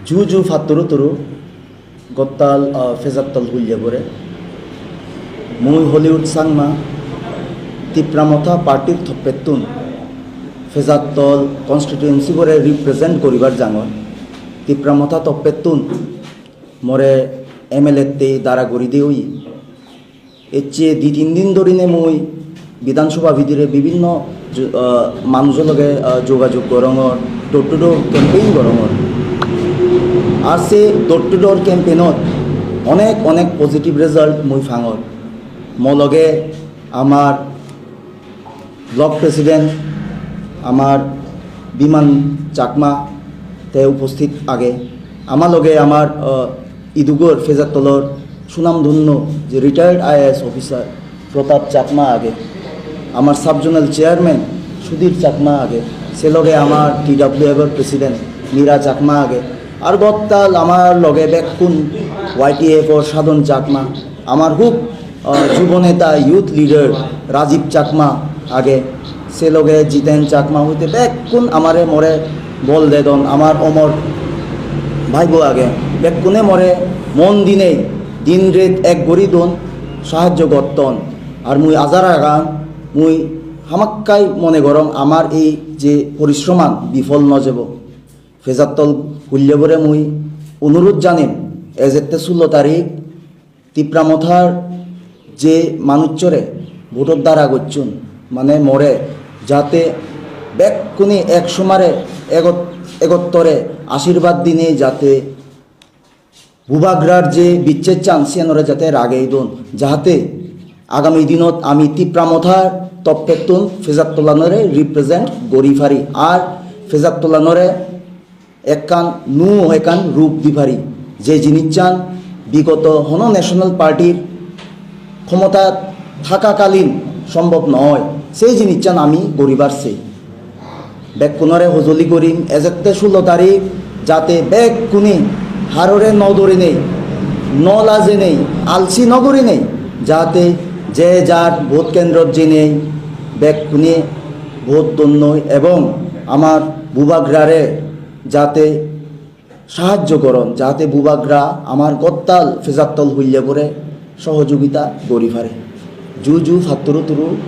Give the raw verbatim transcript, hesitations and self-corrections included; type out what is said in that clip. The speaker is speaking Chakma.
Ju ju patturu turu, gottal, ah, Pejattol hulle bore. Mui Hollywood Changma, Tipra Motha party-r toppettun Pejattol constituency bore represent guribar jangor. Tipra Motha toppettun more M L A-tte dara guri de oye. Ecche di tin din dhorine mui Bidhan Sabha bidire bibhinno jo-, ah, manujo loge, ah, jogajog gorongor, door to door campaign gorongor. Ar se door to door campaign-ot onek onek positive result mui pangor. Mo loge amar block president amar Biman Chakma te uposthit age. Ama loge amar, ah, idugor Pejattolor sunamdhonyo je retired I A S officer Pratap Chakma age. Amar sub zonal chairman Sudhir Chakma age. Se loge amar T W F-or president Mira Chakma age. Ar gottal amar loge bekkun Y T F-or Sadhan Chakma. Amar hub, ah, jubo neta, youth leader Rajiv Chakma age, se loge Jiten Chakma hoite bekkun amare more bol dedon, amar Omor bhaibo age, bekkune more mon dinei din ret ek guri don, sahajjo gotton. Ar mui aja ragang, mui hamakkai mone gorong amar ei je porishroman bifol no jebo. Pejattol hulle bore mui onurot janim, ejette sullo tarik Tipra Mothar je manuchchore vote-or dara gocchon, mane more, jate bekkune ek somare egot-, egottore ashirbad dinei jate Bubagrarar je bicchechan siyanore jate ragei don, jate agami dinot ami Tipra Mothar toppettun Pejattolanore represent gori pari, ar Pejattolanore ekkan nuo ekkan rup di pari, je jinissan bigoto hono national party-r khomota thakakalin sombhob noi, sei jinissan ami goribar sei. Bekkunore hojoli gorim, ejette sullo tarik, jate bekkune harore no dorinei, no lajenei, alsi no gorinei, jate je jar vote kendrot jenei bekkune vote donnoi ebong amar Bubagrare jate sahajjo goron, jate Bubagra amar gottal Pejattol hulle bore sohojogita gori pare. Ju ju patturu turu,